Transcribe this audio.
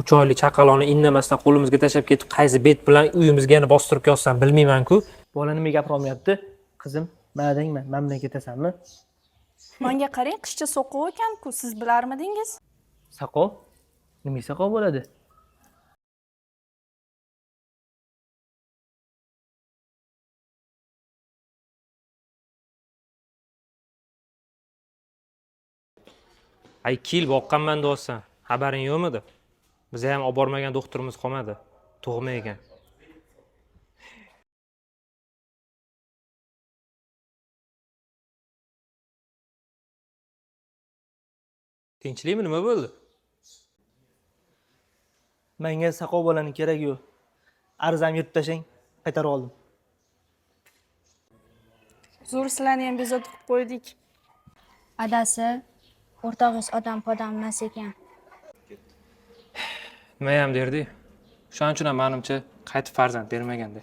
3 oylik chaqaloqni indamasdan qo'limizga tashlab ketib, qaysi bet bilan uyimizga yana bostirib kelsam bilmayman-ku. Bola nima gapirolmayapti? Qizim, mana dengman, man bilan ketasanmi? Manga qarang, qishcha soqov ekan-ku, siz bilarmidingiz? Saqov? Nima saqov bo'ladi? Ay, 2 yil boqqanman deyapsan. Xabaring yo'qmidi? Biza ham olib bormagan doktorimiz qolmadi. Tug'ma ekan. Tinchlikmi, nima bo'ldi? Menga saqov bolani keragi yo'q. Arizamni yirtib tashlang, qaytarib oldim. Zo'r, sizlarni ham bezovta qilib qo'ydik. Adasi, o'rtog'ingiz odam podam emas ekan. Nimayam derdi. O'shaning uchun ham manimcha qaytib farzand bermaganda.